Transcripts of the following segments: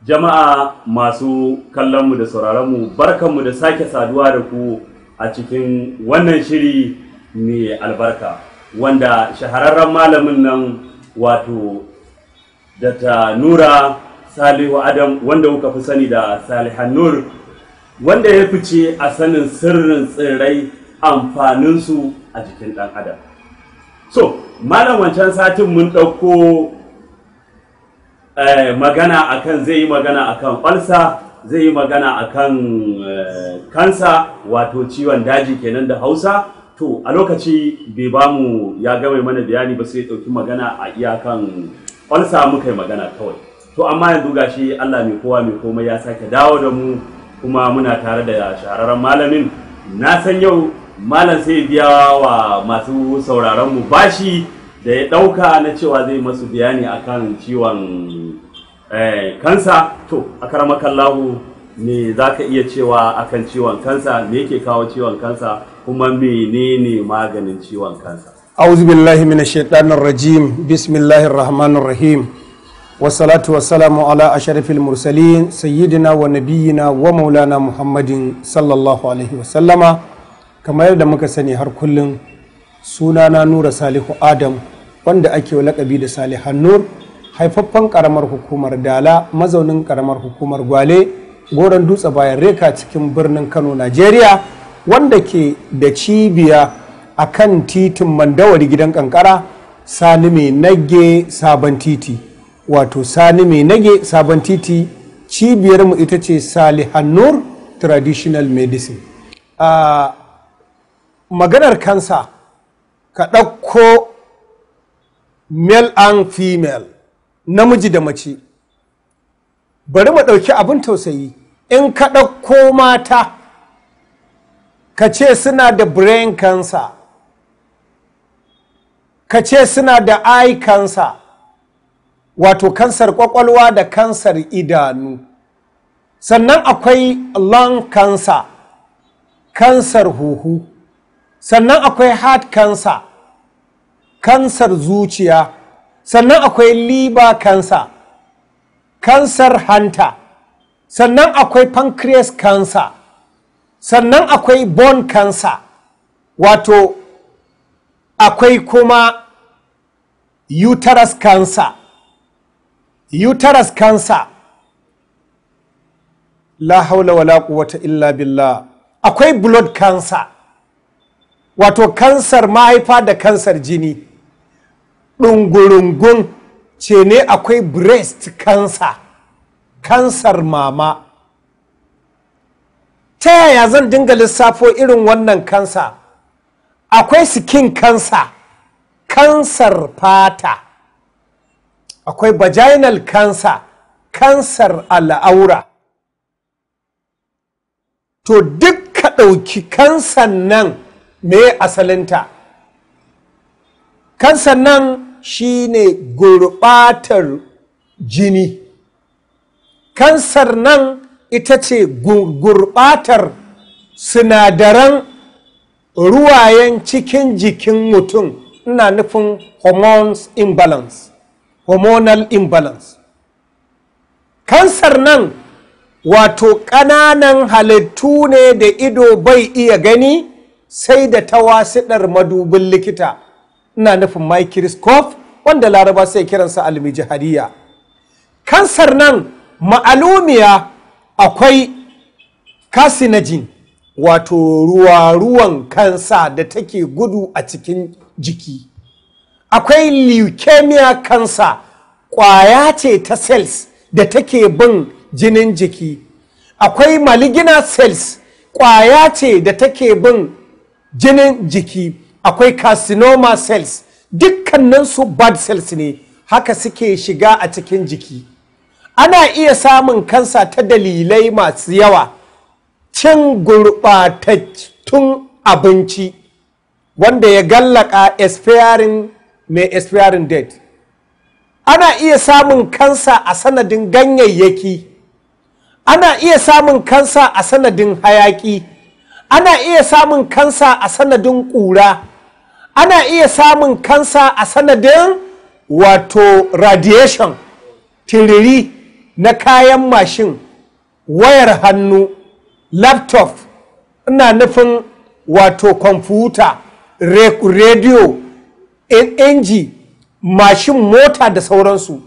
Jama'a masu kallonmu da sauraronmu, barkanmu da sake saduwa da ku a cikin wannan shiri mai albarka wanda shahararren malamin nan, wato Dr. Nura Salihu Adam, wanda kuka fi sani da Salihan Nur, wanda ya fice a sanin sirrin tsirrai, amfaninsu a jikin ɗan adam. So malam, wancan satin mun ɗauko magana akan, zai yi magana akan ulcer, zai yi magana akan kansa, wato ciwon daji kenan da Hausa. To a lokaci bai bamu ya gama mana bayani ba, sai ya ɗauki magana a iyakan ulcer muka yi magana kawai. To amma yanzu gashi Allah mai kowa mai komai ya sake dawo da mu, kuma muna tare da shahararren malamin. Na san yau malam sai biya wa masu sauraron mu bashi da ya ɗauka na cewa zai masu bayani akan ciwon kansa. To akaramakallahu, me za ka iya cewa akan ciwon kansa? Me yake kawo ciwon kansa, kuma menene maganin ciwon kansa? أعوذ بالله من الشيطان الرجيم. بسم الله الرحمن الرحيم، والصلاة والسلام على أشرف المرسلين، سيدنا ونبينا ومولانا محمد صلى الله عليه وسلم. Kamar yadda muka sani har kullum, sunana Nura Salihu Adam, wanda ake lakabi da Salihan Nur, haifaffen karamar hukumar Dala, mazaunin karamar hukumar Gwale, Goron Dutse, bayan Reka, cikin birnin Kano, Najeriya, wanda ke da cibiya a kan titin Mandawari, Gidan Kankara, Sani Mai Nage, Sabon Titi, wato Sani Mai Nage, Sabon Titi. Cibiyarmu ita ce Salihan Nur Traditional Medicine. Maganar kansa, ka ɗauko male and female, namiji da mace. Bari mu ɗauki abin tausayi. In ka ɗauko mata, ka ce suna da brain cancer, ka ce suna da eye cancer, wato kansar kwakwalwa da kansar idanu. Sannan akwai lung cancer, kansar huhu. Sannan akwai heart cancer, kansar zuciya. Sannan akwai liver cancer, kansar hanta. Sannan akwai pancreas cancer. Sannan akwai bone cancer, wato akwai kuma uterus cancer, uterus cancer. La haula wala quwwata illa billah. Akwai blood cancer, wato kansar mahaifa da kansar jini ɗungurungun ce ne. Akwai breast cancer, kansar mama. Ta yaya zan dinga lissafo irin wannan kansa? Akwai skin cancer, kansar fata. Akwai vaginal cancer, kansar al'aura. To duk ka ɗauki kansan nan, me asalinta? Kansan nan shine gurɓatar jini. Kansar nan ita ce gurɓatar sinadaran ruwayen cikin jikin mutum. Ina nufin hormones imbalance, hormonal imbalance. Kansar nan, wato ƙananan halittu ne da ido bai iya gani sai da tawasiɗar madubin likita, ina nufin microscope, wanda Laraba sai kiransa almijahariya. Kansar nan ma'alumiya, akwai carcinogen, wato ruwa-ruwan kansa da take gudu a cikin jiki. Akwai leukemia cancer, kwaya ce ta cells da take bin jinin jiki. Akwai malignant cells, kwaya ce da take bin jinin jiki. Akwai carcinoma cells. Dukkaninsu bad cells ne, haka suke shiga a cikin jiki. Ana iya samun kansa ta dalilai masu yawa: cin gurɓatattun abinci wanda ya gallaka expiring, mai expiring date. Ana iya samun kansa a sanadin ganyayyaki. Ana iya samun kansa a sanadin hayaki. Ana iya samun kansa a sanadin ƙura. Ana iya samun kansa a sanadin wato radiation, tiriri. na kayan mashin, wayar hannu, laptop, ina nufin wato kwamfuta, rediyo, inji, mashin, mota da sauransu.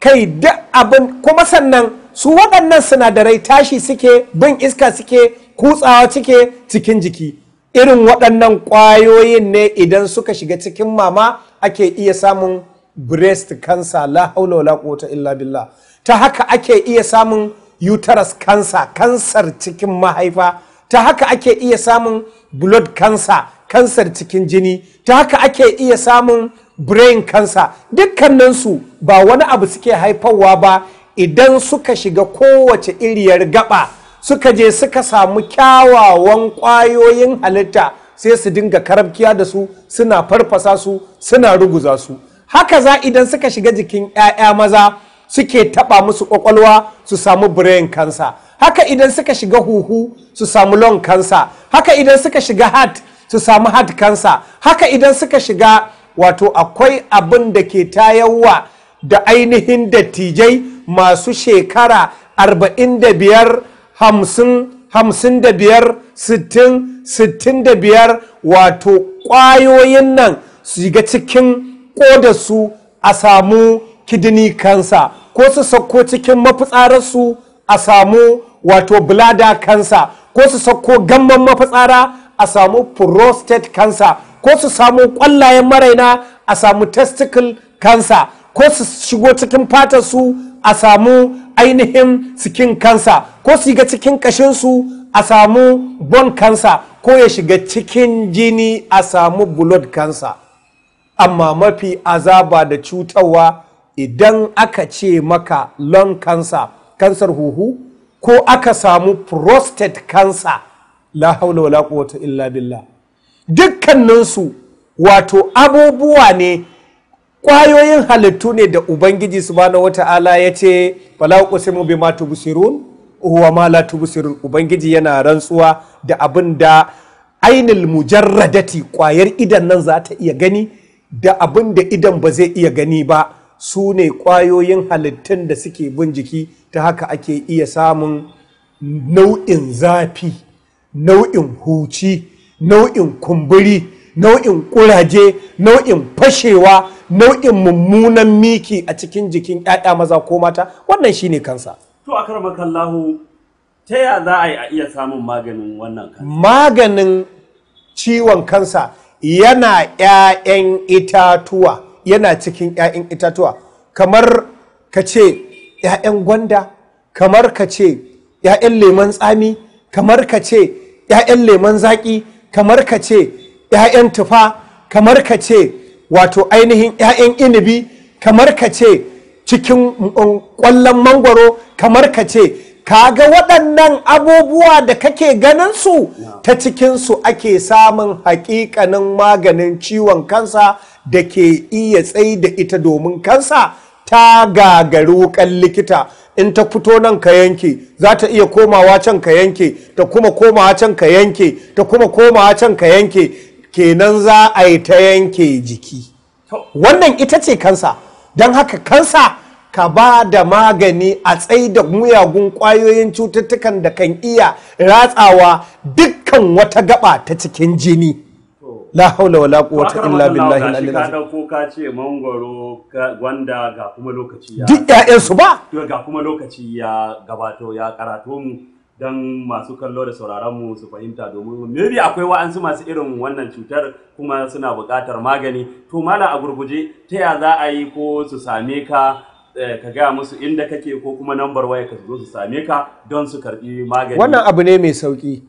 Kai duk abin kuma sannan su waɗannan sinadarai tashi suke, bin iska suke, kutsawa suke cikin jiki. Irin waɗannan ƙwayoyin ne idan suka shiga cikin mama ake iya samun breast cancer, la haula wala quwwata illa billah. Ta haka ake iya samun uterus cancer, kansar cikin mahaifa. Ta haka ake iya samun blood cancer, kansar cikin jini. Ta haka ake iya samun brain cancer. Dukkaninsu ba wani abu suke haifarwa ba idan suka shiga kowace iriyar gaba, suka je suka samu kyawawan ƙwayoyin halitta, sai su dinga karabkiya da su, suna farfasa su, suna ruguza su. Haka za idan suka shiga jikin 'ya'ya maza suke taba musu kwakwalwa su samu brain cancer. Haka idan suka shiga huhu su samu lung cancer. Haka idan suka shiga heart su samu heart cancer. Haka idan suka shiga, wato akwai abin da ke tayarwa da ainihin dattijai masu shekara 45, 50, 55, 60, 65, wato ƙwayoyin nan su shiga cikin ƙodarsu a samu kidney cancer, ko su sauko cikin mafitsararsu a samu wato bladder cancer, ko su sauko gamban mafitsara a samu prostate cancer, ko su samu ƙwallayen maraina a samu testicle cancer, ko su shigo cikin fatarsu a samu ainihin skin cancer, ko su shiga cikin ƙashinsu a samu bone cancer, ko ya shiga cikin jini a samu blood cancer. Amma mafi azaba da cutarwa idan aka ce maka lung cancer, kansar huhu, ko aka samu prostate cancer, la haula wala quwwata illa billah. Dukkaninsu wato abubuwa ne, ƙwayoyin halittu ne da Ubangiji subhanahu wata'ala ya ce fala uqsimu bima tubsirun huwa ma la tubsirun. Ubangiji yana rantsuwa da abin da ainul mujarradati, ƙwayar idan nan za ta iya gani, da abin da idan ba zai iya gani ba. Su ne ƙwayoyin halittun da suke bin jiki. Ta haka ake iya samun nau'in zafi, nau'in huci, nau'in kumburi, nau'in ƙuraje, nau'in fashewa, nau'in mummunan miki a cikin jikin 'ya'ya maza ko mata. Wannan shine kansa. To akramakallahu, ta ya za a yi a iya samun maganin wannan kansa? Maganin ciwon kansa yana 'ya'yan itatuwa, yana cikin 'ya'yan itatuwa, kamar ka ce 'ya'yan gwanda, kamar ka ce 'ya'yan lemon tsami, kamar ka ce 'ya'yan lemon zaƙi, kamar ka ce 'ya'yan tufa, kamar ka ce wato ainihin 'ya'yan inibi, kamar ka ce cikin ƙwallon mangwaro, kamar ka ce kaga waɗannan abubuwa da kake ganin su, ta cikinsu ake samun haƙiƙanin maganin ciwon kansa da ke iya tsai da ita, domin kansa ta gagari wukan likita. In ta fito nan ka yanke, za ta iya komawa can ka yanke, ta kuma komawa can ka yanke, ta kuma komawa can ka yanke. Kenan za a yi ta yanke jiki. Wannan ita ce kansa. Don haka kansa ka ba da magani a tsai da muyagun ƙwayoyin cututtukan da kan iya ratsawa dukkan wata gaba ta cikin jini. La haula wala quwwata illa billahi al-aliyyil Ka azim. dauko ka ce mangwaro, gwanda, ga kuma lokaci ya Duk 'ya'yansu ba. To ga kuma lokaci ya gabato, ya karato mu, don masu kallo da sauraron mu su fahimta, domin maybe akwai wa'ansu masu irin wannan cutar kuma suna buƙatar magani. To malam, a gurguje, ta ya za a yi ko su same ka, ka gaya musu inda kake ko kuma nambar waya ka zo su same ka don su karbi magani? Wannan abu ne mai sauki.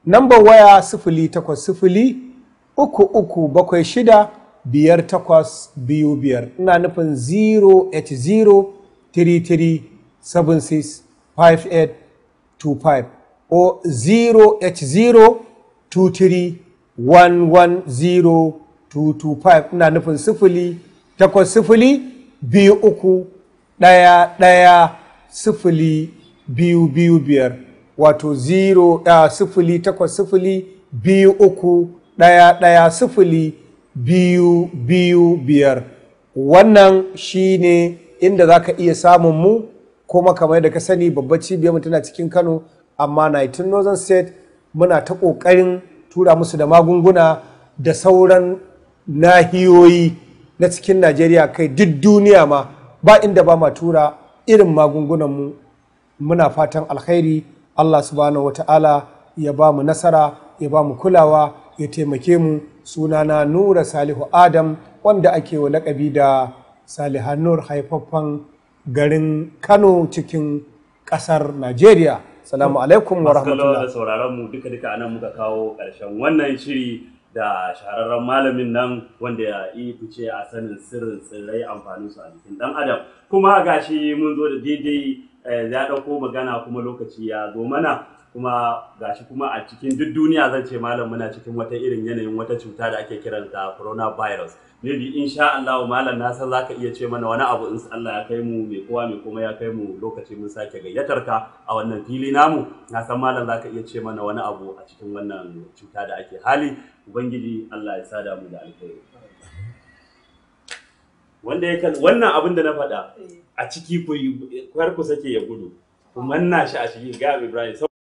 Nambar waya 08033765825. Ina nufin 08033765825 o 08023110225. Ina nufin 08023110225, wato 08023110225. Wannan shine inda za ka iya samun mu. Kuma kamar yadda ka sani, babbar cibiyar mu tana cikin Kano, amma 19 Northern State muna ta ƙoƙarin tura musu da magunguna da sauran nahiyoyi na cikin Najeriya, kai duk duniya ma ba inda ba ma tura irin magungunanmu. Muna fatan alkhairi. Allah subhanahu wata'ala ya ba mu nasara, ya ba mu kulawa, ya taimake mu. Sunana Nura Salihu Adam, wanda ake wa lakabi da Salihan Nur, haifaffen garin Kano cikin ƙasar Najeriya. Salamu alaikum wa Masu kallo rahmatullah. da sauraron mu, duka duka anan muka kawo ƙarshen wannan shiri da shahararren malamin nan wanda ya yi fice a sanin sirrin tsirrai, amfanin su a jikin dan adam. Kuma gashi mun zo da daidai ya ɗauko magana, kuma lokaci ya zo mana. Kuma gashi kuma a cikin duk duniya, zan ce malam, muna cikin wata irin yanayin wata cuta da ake kiranta coronavirus. Maybe insha Allah, malam, na san zaka iya ce mana wani abu in Allah ya kai mu, mai kowa mai kuma ya kai mu lokaci, mun sake gayyatar ka a wannan fili namu. Na san malam zaka iya ce mana wani abu a cikin wannan cuta da ake hali. Ubangiji Allah ya sada mu da alkhairi. Wanda ya kan wannan abin da na faɗa a ciki, ku kar ku sake ya gudu, ku manna shi a ciki ga Ibrahim.